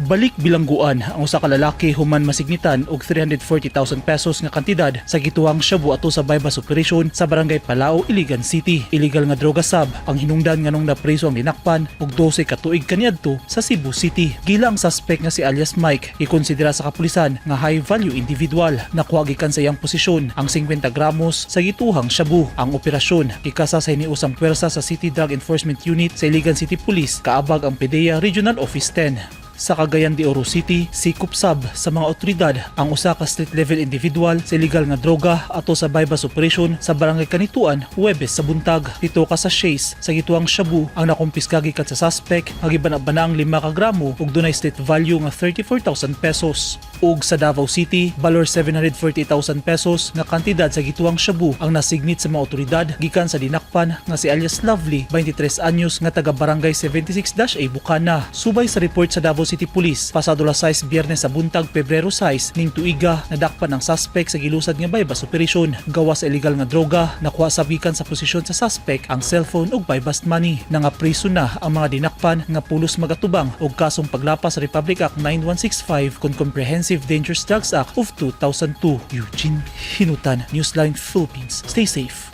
Balik bilangguan ang usa ka lalaki human masignitan og 340,000 pesos nga kantidad sa gituhang shabu ato sa buy-bust operation sa Barangay Palao, Iligan City. Illegal nga droga sab ang hinungdan nganong napreso ang dinakpan og 12 ka tuig kaniadto sa Cebu City. Gila ang suspect nga si alias Mike, gikonsidera sa kapulisan nga high value individual. Nakuha gikan sa iyang posisyon ang 50 gramos sa gituhang shabu. Ang operasyon gikasa sa hiniusang puwersa sa City Drug Enforcement Unit sa Iligan City Police kaabag ang PDEA Regional Office 10. Sa Cagayan de Oro City, sikop sab sa mga otoridad ang usa ka street level individual sa illegal nga droga ato sa buy-bust operation sa Barangay Canitoan, Huwebes sa buntag. 7 ka sachets sa gituhang shabu ang nakumpiska gikan sa suspect nga gibana-bana ang 5 ka gramo ug dunay street value nga 34,000 pesos. Ug sa Davao City, balor 740,000 pesos nga kantidad sa gituhang shabu ang nasignit sa mga otoridad gikan sa dinakpan nga si alias Lovely, 23 anyos, nga taga Barangay 76-A, Bukana. Subay sa report sa Davao City Police, pasado las 6 Biyernes sa buntag, Pebrero 6 ning tuiga, nadakpan ang suspect sa gilusad nga buy-bust operation. Gawas sa illegal nga droga, nakuha sab gikan sa posisyon sa suspect ang cellphone ug buy-bust money. Nangapriso na ang mga dinakpan nga pulos magatubang og kasong paglapas sa Republic Act 9165 kon Comprehensive Dangerous Drugs Act of 2002. Eugene Hinutan, Newsline Philippines. Stay safe.